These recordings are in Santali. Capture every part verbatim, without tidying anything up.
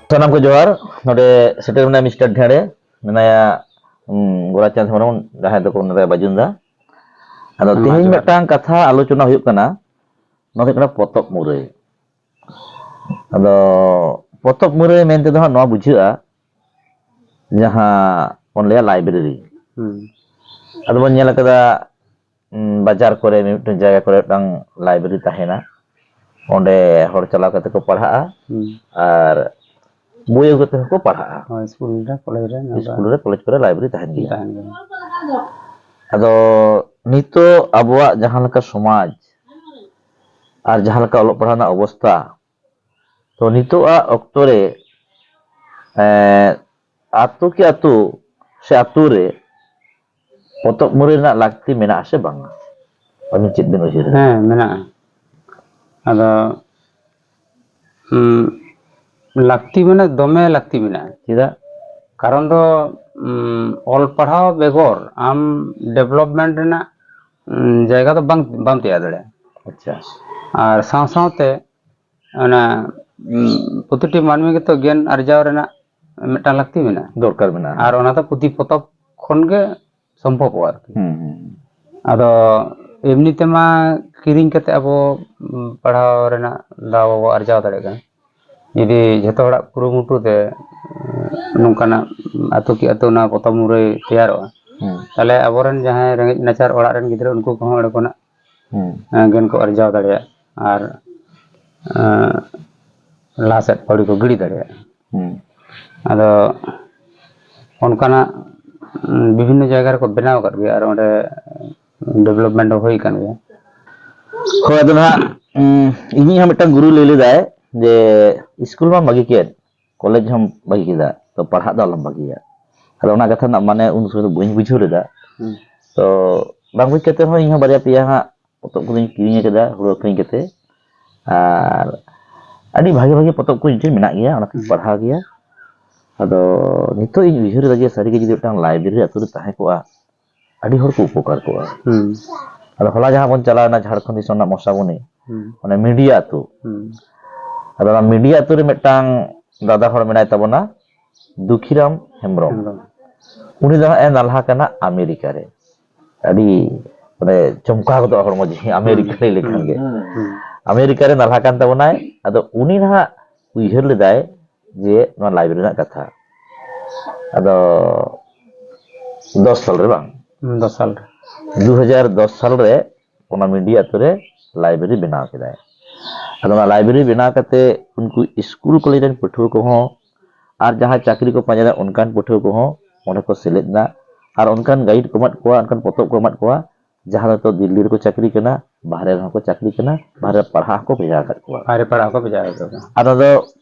ᱥᱟᱱᱟᱢ ᱠᱚ ᱡᱚᱦᱟᱨ᱾ ᱱᱚᱰᱮ ᱥᱮᱴᱮᱨ ᱢᱮᱱᱟᱭᱟ ᱢᱤᱥᱴᱟᱨ ᱰᱷᱮᱬᱮ, ᱢᱮᱱᱟᱭᱟ, ᱩᱢ, ᱜᱳᱨᱟᱪᱟᱸᱫᱽ ᱦᱮᱢᱵᱨᱚᱢ, ᱡᱟᱦᱟᱸᱭ ᱫᱚᱠᱚ ᱢᱮᱛᱟᱭᱟ ᱵᱟᱡᱩᱱ ᱫᱟ᱾ ᱟᱫᱚ ᱢᱟ ᱛᱮᱦᱮᱧ ᱡᱚᱦᱟᱨ᱾ ᱢᱤᱫᱴᱟᱝ ᱠᱟᱛᱷᱟ ᱟᱞᱳᱪᱚᱱᱟ ᱦᱩᱭᱩᱜ ᱠᱟᱱᱟ, ᱱᱚᱣᱟ ᱫᱚ ᱦᱩᱭᱩᱜ ᱠᱟᱱᱟ ᱯᱚᱛᱚᱵ ᱢᱩᱨᱟᱹᱭ᱾ ᱟᱫᱚ ᱯᱚᱛᱚᱵ ᱢᱩᱨᱟᱹᱭ ᱢᱮᱱᱛᱮ ᱫᱚ ᱦᱟᱸᱜ ᱱᱚᱣᱟ ᱵᱩᱡᱷᱟᱹᱜᱼᱟ, ᱡᱟᱦᱟᱸ ᱵᱚᱱ ᱞᱟᱹᱭᱟ ᱞᱟᱭᱵᱨᱮᱨᱤ᱾ ᱦᱩᱸ᱾ ᱟᱫᱚ ᱵᱚᱱ ᱧᱮᱞ ᱟᱠᱟᱫᱟ, ᱩᱸ, ᱵᱟᱡᱟᱨ ᱠᱚᱨᱮ ᱢᱤᱫᱴᱟᱝ ᱡᱟᱭᱜᱟ ᱠᱚᱨᱮ ᱢᱤᱫᱴᱟᱝ ᱞᱟᱭᱵᱨᱮᱨᱤ ᱛᱟᱦᱮᱱᱟ, ᱚᱸᱰᱮ ᱦᱚᱲ ᱪᱟᱞᱟᱣ ᱠᱟᱛᱮ ᱠᱚ ᱯᱟᱲᱦᱟᱜᱼᱟ᱾ ᱦᱩᱸ᱾ ᱟᱨ ᱵᱳᱭ ᱟᱹᱜᱩ ᱠᱟᱛᱮ ᱦᱚᱸᱠᱚ ᱯᱟᱲᱦᱟᱜᱼᱟ᱾ ᱦᱳᱭ, ᱥᱠᱩᱞ ᱨᱮ, ᱠᱚᱞᱮᱡᱽ ᱨᱮ, ᱱᱚᱝᱠᱟ ᱥᱠᱩᱞ ᱨᱮ, ᱠᱚᱞᱮᱡᱽ ᱠᱚᱨᱮ ᱞᱟᱭᱵᱨᱮᱨᱤ ᱛᱟᱦᱮᱱ ᱜᱮᱭᱟ᱾ ᱛᱟᱦᱮᱱ ᱜᱮᱭᱟ᱾ ᱟᱫᱚ ᱱᱤᱛᱚᱜ ᱟᱵᱚᱣᱟᱜ ᱡᱟᱦᱟᱸ ᱞᱮᱠᱟ ᱥᱚᱢᱟᱡᱽ ᱟᱨ ᱡᱟᱦᱟᱸ ᱞᱮᱠᱟ ᱚᱞᱚᱜ ᱯᱟᱲᱦᱟᱣ ᱨᱮᱱᱟᱜ ᱚᱵᱚᱥᱛᱟ, ᱛᱚ ᱱᱤᱛᱚᱜ ᱟᱜ ᱚᱠᱛᱚ ᱨᱮ, ᱮᱸ, ᱟᱛᱳ ᱠᱤ ᱟᱛᱳ ᱥᱮ ᱟᱛᱳ ᱨᱮ ᱯᱚᱛᱚᱵ ᱢᱩᱨᱟᱹᱭ ᱨᱮᱱᱟᱜ ᱞᱟᱹᱠᱛᱤ ᱢᱮᱱᱟᱜᱼᱟ ᱥᱮ ᱵᱟᱝᱟ? ᱟᱹᱵᱤᱱ ᱪᱮᱫ ᱵᱤᱱ ᱩᱭᱦᱟᱹᱨᱟ? ᱦᱮᱸ, ᱢᱮᱱᱟᱜᱼᱟ᱾ ᱟᱫᱚ, ᱩᱸ, ᱞᱟᱹᱠᱛᱤ ᱢᱟᱱᱮ ᱫᱚᱢᱮ ᱞᱟᱹᱠᱛᱤ ᱢᱮᱱᱟᱜᱼᱟ᱾ ᱪᱮᱫᱟᱜ? ᱠᱟᱨᱚᱱ ᱫᱚ, ᱩᱸ, ᱚᱞ ᱯᱟᱲᱦᱟᱣ ᱵᱮᱜᱚᱨ ᱟᱢ development ᱨᱮᱱᱟᱜ, ᱩᱸ, ᱡᱟᱭᱜᱟ ᱫᱚ ᱵᱟᱝ, ᱵᱟᱢ ᱛᱮᱭᱟᱨ ᱫᱟᱲᱮᱭᱟᱜᱼᱟ᱾ ᱟᱪᱪᱷᱟ᱾ ᱟᱨ ᱥᱟᱶ ᱥᱟᱶᱛᱮ ᱚᱱᱟ, ᱩᱸ, ᱯᱨᱚᱛᱤᱴᱤ ᱢᱟᱹᱱᱢᱤ ᱜᱮᱛᱚ ᱜᱮᱭᱟᱱ ᱟᱨᱡᱟᱣ ᱨᱮᱱᱟᱜ ᱢᱤᱫᱴᱟᱝ ᱞᱟᱹᱠᱛᱤ ᱢᱮᱱᱟᱜᱼᱟ᱾ ᱫᱚᱨᱠᱟᱨ ᱢᱮᱱᱟᱜᱼᱟ᱾ ᱟᱨ ᱚᱱᱟ ᱫᱚ ᱯᱩᱛᱷᱤ ᱯᱚᱛᱚᱵ ᱠᱷᱚᱱ ᱜᱮ ᱥᱚᱢᱵᱷᱚᱵᱚᱜᱼᱟ ᱟᱨᱠᱤ᱾ ᱦᱩᱸ, ᱦᱩᱸ᱾ ᱟᱫᱚ ᱮᱢᱱᱤ ᱛᱮᱢᱟ ᱠᱤᱨᱤᱧ ᱠᱟᱛᱮ ᱟᱵᱚ, ᱩᱸ, ᱯᱟᱲᱦᱟᱣ ᱨᱮᱱᱟᱜ ᱫᱟᱣ ᱵᱟᱵᱚ ᱟᱨᱡᱟᱣ ᱫᱟᱲᱮᱭᱟᱜ ᱠᱟᱱᱟ᱾ ᱡᱩᱫᱤ ᱡᱷᱚᱛᱚ ᱦᱚᱲᱟᱜ ᱠᱩᱨᱩᱢᱩᱴᱩ ᱛᱮ, ᱩᱸ, ᱱᱚᱝᱠᱟᱱᱟᱜ ᱟᱛᱳ ᱠᱤ ᱟᱛᱳ ᱚᱱᱟ ᱯᱚᱛᱚᱵ ᱢᱩᱨᱟᱹᱭ ᱛᱮᱭᱟᱨᱚᱜᱼᱟ, ᱦᱩᱸ᱾ ᱛᱟᱦᱞᱮ ᱟᱵᱚᱨᱮᱱ ᱡᱟᱦᱟᱸᱭ ᱨᱮᱸᱜᱮᱡ ᱱᱟᱪᱟᱨ ᱚᱲᱟᱜ ᱨᱮᱱ ᱜᱤᱫᱽᱨᱟᱹ, ᱩᱱᱠᱩ ᱠᱚᱦᱚᱸ ᱚᱸᱰᱮ ᱠᱷᱚᱱᱟᱜ ᱦᱩᱸ᱾ ᱮᱸ, ᱜᱮᱭᱟᱱ ᱠᱚ ᱟᱨᱡᱟᱣ ᱫᱟᱲᱮᱭᱟᱜᱼᱟ ᱟᱨ, ᱮᱸ, ᱞᱟᱦᱟ ᱥᱮᱫ ᱯᱟᱹᱣᱲᱤ ᱠᱚ ᱜᱤᱰᱤ ᱫᱟᱲᱮᱭᱟᱜᱼᱟ᱾ ᱦᱩᱸ᱾ ᱟᱫᱚ ᱚᱱᱠᱟᱱᱟᱜ, ᱩᱸ, ᱵᱤᱵᱷᱤᱱᱱᱚ ᱡᱟᱭᱜᱟ ᱨᱮᱠᱚ ᱵᱮᱱᱟᱣ ᱟᱠᱟᱫ ᱜᱮᱭᱟ ᱟᱨ ᱚᱸᱰᱮ development ᱦᱚᱸ ᱦᱩᱭ ᱟᱠᱟᱱ ᱜᱮᱭᱟ᱾ ᱦᱳᱭ, ᱟᱫᱚ ᱱᱟᱦᱟᱜ, ᱩᱸ, ᱤᱧᱤᱡ ᱦᱚᱸ ᱢᱤᱫᱴᱟᱝ ᱜᱩᱨᱩ ᱞᱟᱹᱭ ᱞᱮᱫᱟᱭ ᱡᱮ ᱤᱥᱠᱩᱞ ᱢᱟᱢ ᱵᱟᱹᱜᱤ ᱠᱮᱫ, ᱠᱚᱞᱮᱡᱽ ᱦᱚᱸᱢ ᱵᱟᱹᱜᱤ ᱠᱮᱫᱟ, ᱛᱚ ᱯᱟᱲᱦᱟᱜ ᱫᱚ ᱟᱞᱚᱢ ᱵᱟᱹᱜᱤᱭᱟ᱾ ᱟᱫᱚ ᱚᱱᱟ ᱠᱟᱛᱷᱟ ᱨᱮᱱᱟᱜ ᱢᱟᱱᱮ ᱩᱱ ᱥᱚᱢᱚᱭ ᱫᱚ ᱵᱟᱹᱧ ᱵᱩᱡᱷᱟᱹᱣ ᱞᱮᱫᱟ᱾ ᱦᱩᱸ᱾ ᱛᱚ ᱵᱟᱝ ᱵᱩᱡᱽ ᱠᱟᱛᱮ ᱦᱚᱸ ᱤᱧ ᱦᱚᱸ ᱵᱟᱨᱭᱟ ᱯᱮᱭᱟ ᱦᱟᱸᱜ ᱯᱚᱛᱚᱵ ᱠᱚᱫᱚᱧ ᱠᱤᱨᱤᱧ ᱟᱠᱟᱫᱟ ᱦᱩᱲᱩ ᱟᱹᱠᱷᱨᱤᱧ ᱠᱟᱛᱮ᱾ ᱟᱨ ᱟᱹᱰᱤ ᱵᱷᱟᱜᱮ ᱵᱷᱟᱜᱮ ᱯᱚᱛᱚᱵ ᱠᱚ ᱤᱧ ᱴᱷᱮᱱ ᱢᱮᱱᱟᱜ ᱜᱮᱭᱟ, ᱚᱱᱟ ᱠᱚᱧ ᱦᱩᱸ᱾ ᱯᱟᱲᱦᱟᱣ ᱜᱮᱭᱟ᱾ ᱟᱫᱚ ᱱᱤᱛᱚᱜ ᱤᱧ ᱩᱭᱦᱟᱹᱨ ᱮᱫᱟ ᱡᱮ ᱥᱟᱹᱨᱤᱜᱮ ᱡᱩᱫᱤ ᱢᱤᱫᱴᱟᱝ ᱞᱟᱭᱵᱨᱮᱨᱤ ᱟᱛᱳ ᱨᱮ ᱛᱟᱦᱮᱸ ᱠᱚᱜᱼᱟ, ᱟᱹᱰᱤ ᱦᱚᱲ ᱠᱚ ᱩᱯᱚᱠᱟᱨ ᱠᱚᱜᱼᱟ᱾ ᱦᱩᱸ᱾ ᱟᱫᱚ ᱦᱚᱞᱟ ᱡᱟᱦᱟᱸ ᱵᱚᱱ ᱪᱟᱞᱟᱣ ᱮᱱᱟ ᱡᱷᱟᱲᱠᱷᱚᱸᱰ ᱫᱤᱥᱚᱢ ᱨᱮᱱᱟᱜ ᱢᱚᱥᱟᱵᱚᱱᱤ, ᱦᱩᱸ᱾ ᱚᱱᱟ ᱢᱤᱰᱤᱭᱟ ᱟᱛᱳ᱾ ᱦᱩᱸ᱾ ᱟᱫᱚ ᱚᱱᱟ ᱢᱤᱰᱤᱭᱟ ᱟᱛᱳ ᱨᱮ ᱢᱤᱫᱴᱟᱝ ᱫᱟᱫᱟ ᱦᱚᱲ ᱢᱮᱱᱟᱭ ᱛᱟᱵᱚᱱᱟ ᱫᱩᱠᱷᱤᱨᱟᱢ ᱦᱮᱢᱵᱨᱚᱢ᱾ ᱦᱮᱢᱵᱨᱚᱢ᱾ ᱩᱱᱤ ᱫᱚ ᱦᱟᱸᱜ ᱮ ᱱᱟᱞᱦᱟ ᱠᱟᱱᱟ ᱟᱢᱮᱨᱤᱠᱟ ᱨᱮ᱾ ᱟᱹᱰᱤ ᱢᱟᱱᱮ ᱪᱚᱢᱠᱟᱣ ᱜᱚᱫᱚᱜ ᱦᱚᱲᱢᱚ ᱡᱤᱣᱤ ᱟᱢᱮᱨᱤᱠᱟ ᱞᱟᱹᱭ ᱞᱮᱠᱷᱟᱱ ᱜᱮ᱾ ᱦᱩᱸ᱾ ᱟᱢᱮᱨᱤᱠᱟ ᱨᱮ ᱱᱟᱞᱦᱟ ᱠᱟᱱ ᱛᱟᱵᱚᱱᱟᱭ᱾ ᱟᱫᱚ ᱩᱱᱤ ᱱᱟᱦᱟᱜ ᱩᱭᱦᱟᱹᱨ ᱞᱮᱫᱟᱭ ᱡᱮ ᱱᱚᱣᱟ ᱞᱟᱭᱵᱨᱮᱨᱤ ᱨᱮᱱᱟᱜ ᱠᱟᱛᱷᱟ᱾ ᱟᱫᱚ ᱫᱚᱥ ᱥᱟᱞ ᱨᱮ ᱵᱟᱝ? ᱦᱩᱸ, ᱫᱚᱥ ᱥᱟᱞ ᱨᱮ᱾ ᱫᱩ ᱦᱟᱡᱟᱨ ᱫᱚᱥ ᱥᱟᱞ ᱨᱮ ᱚᱱᱟ ᱢᱤᱰᱤᱭᱟ ᱟᱛᱳ ᱨᱮ ᱞᱟᱭᱵᱨᱮᱨᱤ ᱵᱮᱱᱟᱣ ᱠᱮᱫᱟᱭ᱾ ᱟᱫᱚ ᱚᱱᱟ ᱞᱟᱭᱵᱨᱮᱨᱤ ᱵᱮᱱᱟᱣ ᱠᱟᱛᱮ ᱩᱱᱠᱩ ᱥᱠᱩᱞ ᱠᱚᱞᱮᱡᱽ ᱨᱮᱱ ᱯᱟᱹᱴᱷᱩᱣᱟᱹ ᱠᱚᱦᱚᱸ ᱟᱨ ᱡᱟᱦᱟᱸᱭ ᱪᱟᱹᱠᱨᱤ ᱠᱚ ᱯᱟᱸᱡᱟᱭᱮᱫᱟ ᱚᱱᱠᱟᱱ ᱯᱟᱹᱴᱷᱩᱣᱟᱹ ᱠᱚᱦᱚᱸ ᱚᱸᱰᱮ ᱠᱚ ᱥᱮᱞᱮᱫ ᱮᱱᱟ᱾ ᱟᱨ ᱚᱱᱠᱟᱱ ᱜᱟᱭᱤᱰ ᱠᱚ ᱮᱢᱟᱫ ᱠᱚᱣᱟ, ᱚᱱᱠᱟᱱ ᱯᱚᱛᱚᱵ ᱠᱚ ᱮᱢᱟᱫ ᱠᱚᱣᱟ, ᱡᱟᱦᱟᱸ ᱫᱚ ᱱᱤᱛᱚᱜ ᱫᱤᱞᱞᱤ ᱨᱮᱠᱚ ᱪᱟᱹᱠᱨᱤ ᱠᱟᱱᱟ, ᱵᱟᱦᱨᱮ ᱨᱮᱦᱚᱸ ᱠᱚ ᱪᱟᱹᱠᱨᱤ ᱠᱟᱱᱟ, ᱵᱟᱦᱨᱮ ᱯᱟᱲᱦᱟᱜ ᱦᱚᱸᱠᱚ ᱵᱷᱮᱡᱟ ᱟᱠᱟᱫ ᱠᱚᱣᱟ᱾ ᱵᱟᱦᱨᱮ ᱯᱟᱲᱦᱟᱜ ᱦᱚᱸᱠᱚ ᱵᱷᱮᱡᱟ ᱟᱠᱟᱫ ᱠᱚᱣᱟ᱾ ᱟᱨ ᱚᱱᱟ ᱫᱚ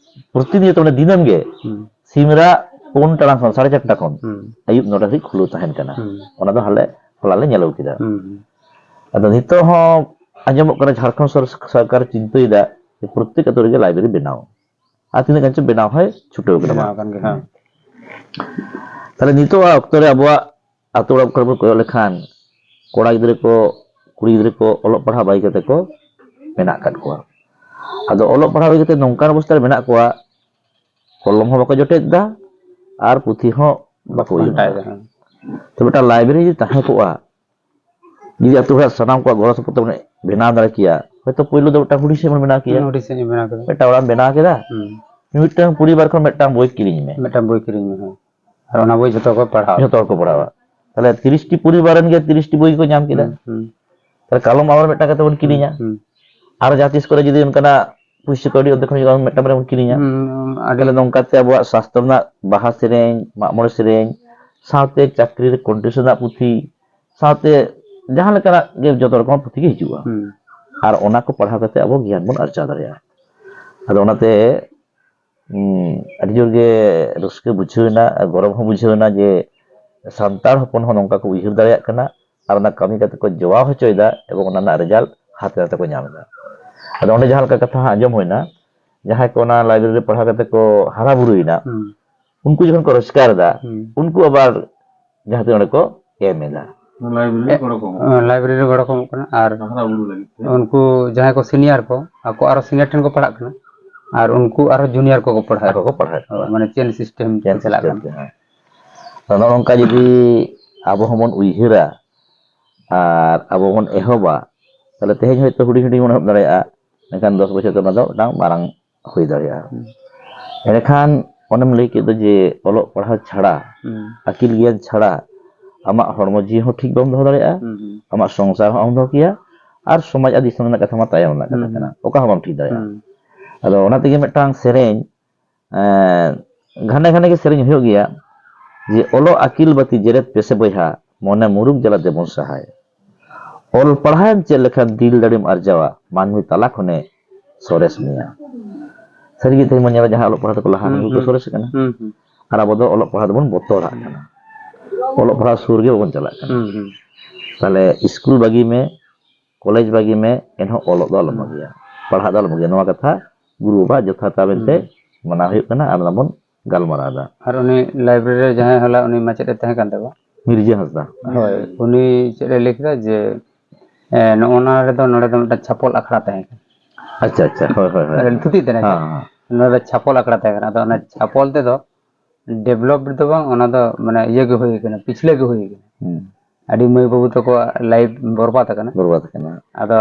ᱯᱨᱚᱛᱤᱱᱤᱭᱚᱛ, ᱢᱟᱱᱮ ᱫᱤᱱᱟᱹᱢ ᱜᱮ ᱦᱩᱸ᱾ ᱥᱤᱢ ᱨᱟᱜ ᱯᱩᱱ ᱴᱟᱲᱟᱝ ᱠᱷᱚᱱ, ᱥᱟᱲᱮ ᱪᱟᱨᱴᱟ ᱠᱷᱚᱱ ᱦᱩᱸ᱾ ᱟᱹᱭᱩᱵ ᱱᱚᱴᱟ ᱫᱷᱟᱹᱵᱤᱡ ᱠᱷᱩᱞᱟᱹᱣ ᱛᱟᱦᱮᱱ ᱠᱟᱱᱟ᱾ ᱦᱩᱸ᱾ ᱚᱱᱟ ᱫᱚ ᱟᱞᱮ ᱦᱚᱞᱟ ᱞᱮ ᱧᱮᱞ ᱠᱮᱫᱟ᱾ ᱦᱩᱸ᱾ ᱟᱫᱚ ᱱᱤᱛᱚᱜ ᱦᱚᱸ ᱟᱸᱡᱚᱢᱚᱜ ᱠᱟᱱᱟ ᱡᱷᱟᱲᱠᱷᱚᱸᱰ ᱥᱚᱨ-, ᱥᱚᱨᱠᱟᱨ ᱪᱤᱱᱛᱟᱹᱭᱮᱫᱟ ᱡᱮ ᱯᱨᱚᱛᱛᱮᱠ ᱟᱛᱳ ᱨᱮᱜᱮ ᱞᱟᱭᱵᱨᱮᱨᱤ ᱵᱮᱱᱟᱣ᱾ ᱟᱨ ᱛᱤᱱᱟᱹᱜ ᱜᱟᱱ ᱪᱚ ᱵᱮᱱᱟᱣ ᱦᱚᱸᱭ ᱪᱷᱩᱴᱟᱹᱣ ᱠᱟᱱᱟ᱾ ᱵᱮᱱᱟᱣ ᱟᱠᱟᱱ ᱜᱮ, ᱦᱮᱸ᱾ ᱛᱟᱦᱞᱮ ᱱᱤᱛᱚᱜ ᱚᱠᱛᱚ ᱨᱮ ᱟᱵᱚᱣᱟᱜ ᱟᱛᱳ ᱚᱲᱟᱜ ᱠᱚᱨᱮ ᱵᱚᱱ ᱠᱚᱭᱚᱜ ᱞᱮᱠᱷᱟᱱ ᱠᱚᱲᱟ ᱜᱤᱫᱽᱨᱟᱹ ᱠᱚ, ᱠᱩᱲᱤ ᱜᱤᱫᱽᱨᱟᱹ ᱠᱚ ᱚᱞᱚᱜ ᱯᱟᱲᱦᱟᱣ ᱵᱟᱹᱜᱤ ᱠᱟᱛᱮ ᱠᱚ ᱢᱮᱱᱟᱜ ᱟᱠᱟᱫ ᱠᱚᱣᱟ᱾ ᱟᱫᱚ ᱚᱞᱚᱜ ᱯᱟᱲᱦᱟᱣ ᱵᱟᱹᱜᱤ ᱠᱟᱛᱮ ᱱᱚᱝᱠᱟᱱ ᱚᱵᱚᱥᱛᱟ ᱨᱮ ᱢᱮᱱᱟᱜ ᱠᱚᱣᱟ, ᱠᱚᱞᱚᱢ ᱦᱚᱸ ᱵᱟᱠᱚ ᱡᱚᱴᱮᱫ ᱮᱫᱟ ᱟᱨ ᱯᱩᱛᱷᱤ ᱦᱚᱸ ᱵᱟᱠᱚ ᱩᱭᱩᱝ ᱮᱫᱟ᱾ ᱯᱟᱱᱛᱟᱭᱮᱫᱟ, ᱦᱮᱸ᱾ ᱛᱚ ᱢᱤᱫᱴᱟᱝ ᱞᱟᱭᱵᱨᱮᱨᱤ ᱡᱩᱫᱤ ᱛᱟᱦᱮᱸ ᱠᱚᱜᱼᱟ, ᱡᱩᱫᱤ ᱟᱛᱳ ᱦᱚᱲᱟᱜ ᱥᱟᱱᱟᱢ ᱠᱚᱣᱟᱜ ᱜᱚᱲᱚ ᱥᱚᱯᱚᱦᱚᱫ ᱛᱮ ᱵᱚᱱ ᱵᱮᱱᱟᱣ ᱫᱟᱲᱮ ᱠᱮᱭᱟ, ᱦᱚᱭᱛᱚ ᱯᱳᱭᱞᱳ ᱫᱚ ᱢᱤᱫᱴᱟᱝ ᱦᱩᱰᱤᱧ ᱥᱮᱫ ᱵᱚᱱ ᱵᱮᱱᱟᱣ ᱠᱮᱭᱟ᱾ ᱦᱩᱸ, ᱦᱩᱰᱤᱧ ᱥᱮᱫ ᱵᱚᱱ ᱵᱮᱱᱟᱣ ᱠᱮᱫᱟ᱾ ᱢᱤᱫᱴᱟᱝ ᱚᱲᱟᱜ ᱮᱢ ᱵᱮᱱᱟᱣ ᱠᱮᱫᱟ, ᱦᱩᱸ᱾ ᱢᱤᱫᱴᱟᱝ ᱯᱚᱨᱤᱵᱟᱨ ᱠᱷᱚᱱ ᱢᱤᱫᱴᱟᱝ ᱵᱳᱭ ᱠᱤᱨᱤᱧ ᱢᱮ᱾ ᱢᱤᱫᱴᱟᱝ ᱵᱳᱭ ᱠᱤᱨᱤᱧ ᱢᱮ, ᱦᱮᱸ᱾ ᱟᱨ ᱚᱱᱟ ᱵᱳᱭ ᱡᱷᱚᱛᱚ ᱠᱚ ᱯᱟᱲᱦᱟᱣᱟ᱾ ᱡᱷᱚᱛᱚ ᱦᱚᱲ ᱠᱚ ᱯᱟᱲᱦᱟᱣᱟ᱾ ᱛᱟᱦᱞᱮ ᱛᱤᱨᱤᱥ ᱴᱤ ᱯᱚᱨᱤᱵᱟᱨ ᱨᱮᱱ ᱜᱮ ᱛᱤᱨᱤᱥ ᱴᱤ ᱵᱳᱭ ᱠᱚ ᱧᱟᱢ ᱠᱮᱫᱟ᱾ ᱦᱩᱸ, ᱦᱩᱸ᱾ ᱛᱟᱦᱞᱮ ᱠᱟᱞᱚᱢ ᱟᱵᱟᱨ ᱢᱤᱫᱴᱟᱝ ᱠᱟᱛᱮ ᱵᱚᱱ ᱠᱤᱨᱤᱧᱟ᱾ ᱦᱩᱸ, ᱦᱩᱸ᱾ ᱟᱨ ᱡᱟᱦᱟᱸ ᱛᱤᱥ ᱠᱚᱨᱮ ᱡᱩᱫᱤ ᱚᱱᱠᱟᱱᱟᱜ ᱯᱩᱭᱥᱟᱹ ᱠᱟᱹᱣᱰᱤ ᱚᱱᱛᱮ ᱠᱷᱚᱱ ᱡᱩᱫᱤ ᱢᱤᱫᱴᱟᱝ ᱵᱟᱨᱭᱟ ᱵᱚᱱ ᱠᱤᱨᱤᱧᱟ, ᱦᱩᱸ, ᱟᱹᱰᱤ ᱛᱟᱦᱞᱮ ᱱᱚᱝᱠᱟᱛᱮ ᱟᱵᱚᱣᱟᱜ ᱥᱟᱥᱛᱚ ᱨᱮᱱᱟᱜ ᱵᱟᱦᱟ ᱥᱮᱨᱮᱧ, ᱢᱟᱜ ᱢᱚᱬᱮ ᱥᱮᱨᱮᱧ, ᱥᱟᱶᱛᱮ ᱪᱟᱹᱠᱨᱤ ᱨᱮ competition ᱨᱮᱱᱟᱜ ᱯᱩᱛᱷᱤ, ᱥᱟᱶᱛᱮ ᱡᱟᱦᱟᱸ ᱞᱮᱠᱟᱱᱟᱜ ᱜᱮ ᱡᱚᱛᱚ ᱨᱚᱠᱚᱢ ᱯᱩᱛᱷᱤ ᱜᱮ ᱦᱤᱡᱩᱜᱼᱟ᱾ ᱦᱩᱸ᱾ ᱟᱨ ᱚᱱᱟ ᱠᱚ ᱯᱟᱲᱦᱟᱣ ᱠᱟᱛᱮ ᱟᱵᱚ ᱜᱮᱭᱟᱱ ᱵᱚᱱ ᱟᱨᱡᱟᱣ ᱫᱟᱲᱮᱭᱟᱜᱼᱟ᱾ ᱟᱫᱚ ᱚᱱᱟᱛᱮ, ᱩᱸ, ᱟᱹᱰᱤ ᱡᱳᱨ ᱜᱮ ᱨᱟᱹᱥᱠᱟᱹ ᱵᱩᱡᱷᱟᱹᱣ ᱮᱱᱟ, ᱜᱚᱨᱚᱵᱽ ᱦᱚᱸ ᱵᱩᱡᱷᱟᱹᱣ ᱮᱱᱟ ᱡᱮ ᱥᱟᱱᱛᱟᱲ ᱦᱚᱯᱚᱱ ᱦᱚᱸ ᱱᱚᱝᱠᱟ ᱠᱚ ᱩᱭᱦᱟᱹᱨ ᱫᱟᱲᱮᱭᱟᱜ ᱠᱟᱱᱟ ᱟᱨ ᱚᱱᱟ ᱠᱟᱹᱢᱤ ᱠᱟᱛᱮ ᱠᱚ ᱡᱚᱣᱟᱣ ᱦᱚᱪᱚᱭᱮᱫᱟ ᱮᱵᱚᱝ ᱚᱱᱟ ᱨᱮᱱᱟᱜ result ᱦᱟᱛᱮ ᱱᱟᱛᱮ ᱠᱚ ᱧᱟᱢ ᱮᱫᱟ᱾ ᱟᱫᱚ ᱚᱸᱰᱮ ᱡᱟᱦᱟᱸ ᱞᱮᱠᱟ ᱠᱟᱛᱷᱟ ᱦᱟᱸᱜ ᱟᱸᱡᱚᱢ ᱦᱩᱭᱱᱟ, ᱡᱟᱦᱟᱸᱭ ᱠᱚ ᱚᱱᱟ library ᱨᱮ ᱯᱟᱲᱦᱟᱣ ᱠᱟᱛᱮ ᱠᱚ ᱦᱟᱨᱟ ᱵᱩᱨᱩᱭᱮᱱᱟ, ᱦᱩᱸ᱾ ᱩᱱᱠᱩ ᱡᱚᱠᱷᱚᱱ ᱠᱚ ᱨᱳᱡᱽᱜᱟᱨ ᱮᱫᱟ, ᱦᱩᱸ᱾ ᱩᱱᱠᱩ ᱟᱵᱟᱨ ᱡᱟᱦᱟᱸ ᱛᱤᱱᱟᱹᱜ ᱚᱸᱰᱮ ᱠᱚ ᱮᱢ ᱮᱫᱟ᱾ ᱚᱱᱟ library ᱨᱮ ᱜᱚᱲᱚ ᱠᱚ ᱮᱢᱚᱜ ᱠᱟᱱᱟ᱾ ᱦᱮᱸ, library ᱨᱮ ᱜᱚᱲᱚ ᱠᱚ ᱮᱢᱚᱜ ᱠᱟᱱᱟ᱾ ᱟᱨ ᱦᱟᱨᱟ ᱵᱩᱨᱩ ᱞᱟᱹᱜᱤᱫ ᱛᱮ᱾ ᱩᱱᱠᱩ ᱡᱟᱦᱟᱸᱭ ᱠᱚ senior ᱠᱚ, ᱟᱠᱚ ᱟᱨᱚ senior ᱴᱷᱮᱱ ᱠᱚ ᱯᱟᱲᱦᱟᱜ ᱠᱟᱱᱟ᱾ ᱟᱨ ᱩᱱᱠᱩ ᱟᱨᱦᱚᱸ ᱡᱩᱱᱤᱭᱟᱨ ᱠᱚᱠᱚ ᱯᱟᱲᱦᱟᱣᱮᱫ ᱟᱠᱚ ᱠᱚ ᱯᱟᱲᱦᱟᱣᱮᱫ ᱠᱚᱣᱟ᱾ ᱢᱟᱱᱮ ᱪᱮᱱ ᱥᱤᱥᱴᱮᱢ ᱪᱮᱱ ᱪᱟᱞᱟᱜ ᱥᱤᱥᱴᱮᱢ ᱠᱟᱱᱟ᱾ ᱛᱮ, ᱦᱮᱸ᱾ ᱛᱚ, ᱱᱚᱜᱼᱚ ᱱᱚᱝᱠᱟ ᱡᱩᱫᱤ ᱟᱵᱚ ᱦᱚᱸᱵᱚᱱ ᱩᱭᱦᱟᱹᱨᱟ ᱟᱨ ᱟᱵᱚ ᱵᱚᱱ ᱮᱦᱚᱵᱟ, ᱛᱟᱦᱞᱮ ᱛᱮᱦᱮᱧ ᱦᱚᱭᱛᱳ ᱦᱩᱰᱤᱧ ᱦᱩᱰᱤᱧ ᱵᱚᱱ ᱮᱦᱚᱵ ᱫᱟᱲᱮᱭᱟᱜᱼᱟ, ᱢᱮᱱᱠᱷᱟᱱ ᱫᱚᱥ ᱵᱚᱪᱷᱚᱨ ᱛᱮ ᱚᱱᱟ ᱫᱚ ᱢᱤᱫᱴᱟᱝ ᱢᱟᱨᱟᱝ ᱦᱩᱭ ᱫᱟᱲᱮᱭᱟᱜᱼᱟ᱾ ᱦᱩᱸ᱾ ᱮᱸᱰᱮᱠᱷᱟᱱ ᱚᱱᱮᱢ ᱞᱟᱹᱭ ᱠᱮᱫ ᱫᱚ ᱡᱮ ᱚᱞᱚᱜ ᱯᱟᱲᱦᱟᱣ ᱪᱷᱟᱲᱟ ᱦᱩᱸ᱾ ᱟᱹᱠᱤᱞ ᱜᱮᱭᱟᱱ ᱪᱷᱟᱲᱟ ᱟᱢᱟᱜ ᱦᱚᱲᱢᱚ ᱡᱤᱣᱤ ᱦᱚᱸ ᱴᱷᱤᱠ ᱵᱟᱢ ᱫᱚᱦᱚ ᱫᱟᱲᱮᱭᱟᱜᱼᱟ, ᱦᱩᱸ, ᱦᱩᱸ᱾ ᱟᱢᱟᱜ ᱥᱚᱝᱥᱟᱨ ᱦᱚᱸ ᱟᱢ ᱫᱚᱦᱚ ᱠᱮᱭᱟ, ᱟᱨ ᱥᱚᱢᱟᱡᱽ ᱟᱨ ᱫᱤᱥᱚᱢ ᱨᱮᱱᱟᱜ ᱠᱟᱛᱷᱟ ᱢᱟ ᱛᱟᱭᱚᱢ ᱨᱮᱱᱟᱜ ᱠᱟᱛᱷᱟ ᱦᱩᱸ, ᱠᱟᱱᱟ, ᱦᱩᱸ᱾ ᱚᱠᱟ ᱦᱚᱸ ᱵᱟᱢ ᱴᱷᱤᱠ ᱫᱟᱲᱮᱭᱟᱜᱼᱟ᱾ ᱦᱩᱸ᱾ ᱟᱫᱚ ᱚᱱᱟ ᱛᱮᱜᱮ ᱢᱤᱫᱴᱟᱝ ᱥᱮᱨᱮᱧ, ᱮᱸ, ᱜᱷᱟᱱᱮ ᱜᱷᱟᱱᱮ ᱜᱮ ᱥᱮᱨᱮᱧ ᱦᱩᱭᱩᱜ ᱜᱮᱭᱟ ᱡᱮ, "ᱚᱞᱚᱜ ᱟᱹᱠᱤᱞ ᱵᱟᱹᱛᱤ ᱡᱮᱨᱮᱫ ᱯᱮᱥᱮ ᱵᱚᱭᱦᱟ, ᱢᱚᱱᱮ ᱢᱩᱨᱩᱠ ᱡᱟᱞᱟ ᱫᱮᱵᱚᱱ ᱥᱟᱦᱟᱭ᱾ ᱚᱞ ᱯᱟᱲᱦᱟᱣᱮᱢ ᱪᱮᱫ ᱞᱮᱠᱷᱟᱱ ᱫᱤᱞ ᱫᱟᱲᱮᱢ ᱟᱨᱡᱟᱣᱟ, ᱢᱟᱹᱱᱢᱤ ᱛᱟᱞᱟ ᱠᱷᱚᱱᱮ ᱥᱚᱨᱮᱥ ᱢᱮᱭᱟ᱾" ᱥᱟᱹᱨᱤᱜᱮ ᱛᱮᱦᱮᱧ ᱵᱚᱱ ᱧᱮᱞᱟ ᱡᱟᱦᱟᱸ ᱚᱞᱚᱜ ᱯᱟᱲᱦᱟᱣ ᱛᱮᱠᱚ ᱞᱟᱦᱟ ᱦᱩᱸ, ᱩᱱᱠᱩ ᱠᱚ ᱦᱩᱸ᱾ ᱥᱚᱨᱮᱥ ᱠᱟᱱᱟ᱾ ᱦᱩᱸ, ᱦᱩᱸ᱾ ᱟᱨ ᱟᱵᱚ ᱫᱚ ᱚᱞᱚᱜ ᱯᱟᱲᱦᱟᱣ ᱫᱚᱵᱚᱱ ᱵᱚᱛᱚᱨᱟᱜ ᱠᱟᱱᱟ᱾ ᱚᱞᱚᱜ ᱯᱟᱲᱦᱟᱣ ᱥᱩᱨ ᱜᱮ ᱵᱟᱵᱚᱱ ᱪᱟᱞᱟᱜ ᱠᱟᱱᱟ᱾ ᱦᱩᱸ, ᱦᱩᱸ᱾ ᱛᱟᱦᱞᱮ ᱤᱥᱠᱩᱞ ᱵᱟᱹᱜᱤ ᱢᱮ, ᱠᱚᱞᱮᱡᱽ ᱵᱟᱹᱜᱤ ᱢᱮ, ᱮᱱᱦᱚᱸ ᱚᱞᱚᱜ ᱫᱚ ᱟᱞᱚᱢ ᱦᱩᱸ᱾ ᱵᱟᱹᱜᱤᱭᱟ, ᱯᱟᱲᱦᱟᱜ ᱫᱚ ᱟᱞᱚᱢ ᱵᱟᱹᱜᱤᱭᱟ᱾ ᱱᱚᱣᱟ ᱠᱟᱛᱷᱟ ᱜᱩᱨᱩ ᱵᱟᱵᱟ ᱡᱚᱛᱷᱟᱛᱟ ᱢᱮᱱᱛᱮ ᱦᱩᱸ᱾ ᱢᱟᱱᱟᱣ ᱦᱩᱭᱩᱜ ᱠᱟᱱᱟ᱾ ᱟᱨ ᱚᱱᱟ ᱵᱚᱱ ᱜᱟᱞᱢᱟᱨᱟᱣ ᱮᱫᱟ᱾ ᱟᱨ ᱩᱱᱤ ᱞᱟᱭᱵᱨᱮᱨᱤ ᱨᱮ ᱡᱟᱦᱟᱸᱭ ᱦᱚᱞᱟ ᱩᱱᱤ ᱢᱟᱪᱮᱫ ᱮ ᱛᱟᱦᱮᱸ ᱠᱟᱱ ᱛᱟᱵᱚᱱᱟ, ᱢᱤᱨᱡᱟᱹ ᱦᱟᱸᱥᱫᱟ᱾ ᱦᱳᱭ, ᱩᱱᱤ ᱪᱮᱫ ᱮ ᱞᱟᱹᱭ ᱠᱮᱫᱟ ᱡᱮ, ᱮ, ᱱᱚᱜᱼᱚ ᱱᱚᱣᱟ ᱨᱮᱫᱚ, ᱱᱚᱰᱮ ᱫᱚ ᱢᱤᱫᱴᱟᱝ ᱪᱷᱟᱯᱚᱞ ᱟᱠᱷᱲᱟ ᱛᱟᱦᱮᱸ ᱠᱟᱱᱟ᱾ ᱟᱪᱪᱷᱟ, ᱟᱪᱪᱷᱟ, ᱦᱳᱭ, ᱦᱳᱭ, ᱦᱳᱭ᱾ ᱟᱨ ᱛᱷᱩᱛᱤ ᱛᱮ ᱦᱮᱸ, ᱱᱟᱜ ᱦᱮᱸ᱾ ᱱᱚᱰᱮ ᱪᱷᱟᱯᱚᱞ ᱟᱠᱷᱲᱟ ᱛᱟᱦᱮᱸ ᱠᱟᱱᱟ᱾ ᱟᱫᱚ ᱚᱱᱟ ᱪᱷᱟᱯᱚᱞ ᱛᱮᱫᱚ develop ᱫᱚ ᱵᱟᱝ, ᱚᱱᱟ ᱫᱚ ᱢᱟᱱᱮ ᱤᱭᱟᱹ ᱜᱮ ᱦᱩᱭ ᱠᱟᱱᱟ, ᱯᱤᱪᱷᱞᱟᱹ ᱜᱮ ᱦᱩᱭ ᱠᱟᱱᱟ᱾ ᱦᱩᱸ᱾ ᱟᱹᱰᱤ ᱢᱟᱹᱭ ᱵᱟᱹᱵᱩ ᱛᱟᱠᱚᱣᱟᱜ life ᱵᱚᱨᱵᱟᱫ ᱟᱠᱟᱱᱟ᱾ ᱵᱚᱨᱵᱟᱫ ᱟᱠᱟᱱᱟ᱾ ᱟᱫᱚ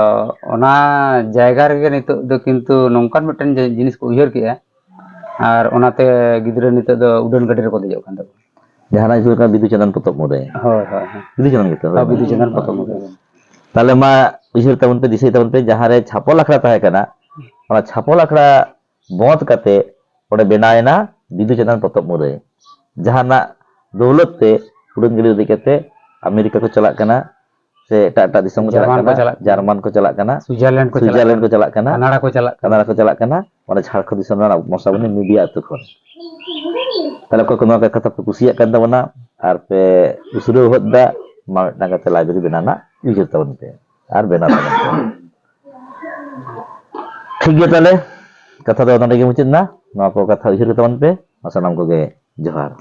ᱚᱱᱟ ᱡᱟᱭᱜᱟ ᱨᱮᱜᱮ ᱱᱤᱛᱚᱜ ᱫᱚ ᱠᱤᱱᱛᱩ ᱱᱚᱝᱠᱟᱱ ᱢᱤᱫᱴᱮᱱ ᱡᱮ ᱡᱤᱱᱤᱥ ᱠᱚ ᱩᱭᱦᱟᱹᱨ ᱠᱮᱜᱼᱟ, ᱟᱨ ᱚᱱᱟᱛᱮ ᱜᱤᱫᱽᱨᱟᱹ ᱱᱤᱛᱚᱜ ᱫᱚ ᱩᱰᱟᱹᱱ ᱜᱟᱹᱰᱤ ᱨᱮᱠᱚ ᱫᱮᱡᱚᱜ ᱠᱟᱱ ᱛᱟᱵᱚᱱᱟ᱾ ᱡᱟᱦᱟᱸ ᱱᱟᱜ ᱤᱥᱠᱩᱞ ᱠᱟᱱᱟ ᱵᱤᱫᱩ ᱪᱟᱸᱫᱟᱱ ᱯᱚᱛᱚᱵ ᱢᱩᱨᱟᱹᱭ᱾ ᱦᱳᱭ, ᱦᱳᱭ, ᱦᱳᱭ᱾ ᱵᱤᱫᱩ ᱪᱟᱸᱫᱟᱱ ᱜᱮᱛᱚ, ᱦᱳᱭ, ᱦᱳᱭ᱾ ᱵᱤᱫᱩ ᱪᱟᱸᱫᱟᱱ ᱯᱚᱛᱚᱵ ᱢᱩᱨᱟᱹᱭ᱾ ᱛᱟᱦᱞᱮ ᱢᱟ ᱩᱭᱦᱟᱹᱨ ᱛᱟᱵᱚᱱ ᱯᱮ, ᱫᱤᱥᱟᱹᱭ ᱛᱟᱵᱚᱱ ᱯᱮ, ᱡᱟᱦᱟᱸ ᱨᱮ ᱪᱷᱟᱯᱚᱞ ᱟᱠᱷᱲᱟ ᱛᱟᱦᱮᱸ ᱠᱟᱱᱟ, ᱚᱱᱟ ᱪᱷᱟᱯᱚᱞ ᱟᱠᱷᱲᱟ ᱵᱚᱸᱫᱽ ᱠᱟᱛᱮ ᱚᱸᱰᱮ ᱵᱮᱱᱟᱣ ᱮᱱᱟ ᱵᱤᱫᱩ ᱪᱟᱸᱫᱟᱱ ᱯᱚᱛᱚᱵ ᱢᱩᱨᱟᱹᱭ᱾ ᱡᱟᱦᱟᱱᱟᱜ ᱫᱚᱣᱞᱚᱛ ᱛᱮ ᱩᱰᱟᱹᱱ ᱜᱟᱹᱰᱤ ᱨᱮ ᱫᱮᱡ ᱠᱟᱛᱮ ᱟᱢᱮᱨᱤᱠᱟ ᱠᱚ ᱪᱟᱞᱟᱜ ᱠᱟᱱᱟ, ᱥᱮ ᱮᱴᱟᱜ ᱮᱴᱟᱜ ᱫᱤᱥᱚᱢ ᱠᱚ ᱪᱟᱞᱟᱜ ᱡᱟᱨᱢᱟᱱ ᱠᱚ ᱠᱟᱱᱟ, ᱪᱟᱞᱟᱜ ᱠᱟᱱᱟ᱾ ᱡᱟᱨᱢᱟᱱ ᱠᱚ ᱪᱟᱞᱟᱜ ᱠᱟᱱᱟ, ᱥᱩᱭᱡᱟᱨᱞᱮᱱᱰ ᱠᱚ ᱪᱟᱞᱟᱜ ᱥᱩᱭᱡᱟᱨᱞᱮᱱᱰ ᱠᱟᱱᱟ᱾ ᱠᱚ ᱪᱟᱞᱟᱜ ᱠᱟᱱᱟ, ᱠᱟᱱᱟᱰᱟ ᱠᱚ ᱪᱟᱞᱟᱜ ᱠᱟᱱᱟ᱾ ᱠᱟᱱᱟᱰᱟ ᱠᱚ ᱪᱟᱞᱟᱜ ᱠᱟᱱᱟ᱾ ᱚᱸᱰᱮ ᱡᱷᱟᱲᱠᱷᱚᱸᱰ ᱫᱤᱥᱚᱢ ᱨᱮᱱᱟᱜ ᱢᱚᱥᱟᱵᱚᱱᱤ ᱢᱤᱰᱤᱭᱟ ᱟᱹᱛᱩ ᱠᱷᱚᱱ᱾ ᱛᱟᱦᱞᱮ ᱚᱠᱚᱭ ᱠᱚ ᱱᱚᱣᱟ ᱠᱟᱛᱷᱟ ᱯᱮ ᱠᱩᱥᱤᱭᱟᱜ ᱠᱟᱱ ᱛᱟᱵᱚᱱᱟ ᱟᱨ ᱯᱮ ᱩᱥᱨᱟᱹᱣ ᱦᱚᱫ ᱫᱟ, ᱢᱟ ᱢᱤᱫᱴᱟᱝ ᱠᱟᱛᱮ ᱞᱟᱭᱵᱨᱮᱨᱤ ᱵᱮᱱᱟᱣ ᱨᱮᱱᱟᱜ ᱩᱭᱦᱟᱹᱨ ᱛᱟᱵᱚᱱ ᱯᱮ ᱟᱨ ᱵᱮᱱᱟᱣ ᱛᱟᱵᱚᱱ ᱯᱮ᱾ ᱴᱷᱤᱠ ᱜᱮᱭᱟ, ᱛᱟᱦᱞᱮ ᱠᱟᱛᱷᱟ ᱫᱚ ᱱᱚᱰᱮ ᱜᱮ ᱢᱩᱪᱟᱹᱫ ᱮᱱᱟ᱾ ᱱᱚᱣᱟ ᱠᱚ ᱠᱟᱛᱷᱟ ᱩᱭᱦᱟᱹᱨ ᱠᱟᱛᱮ ᱛᱟᱵᱚᱱ ᱯᱮ᱾ ᱢᱟ ᱥᱟᱱᱟᱢ ᱠᱚᱜᱮ ᱡᱚᱦᱟᱨ᱾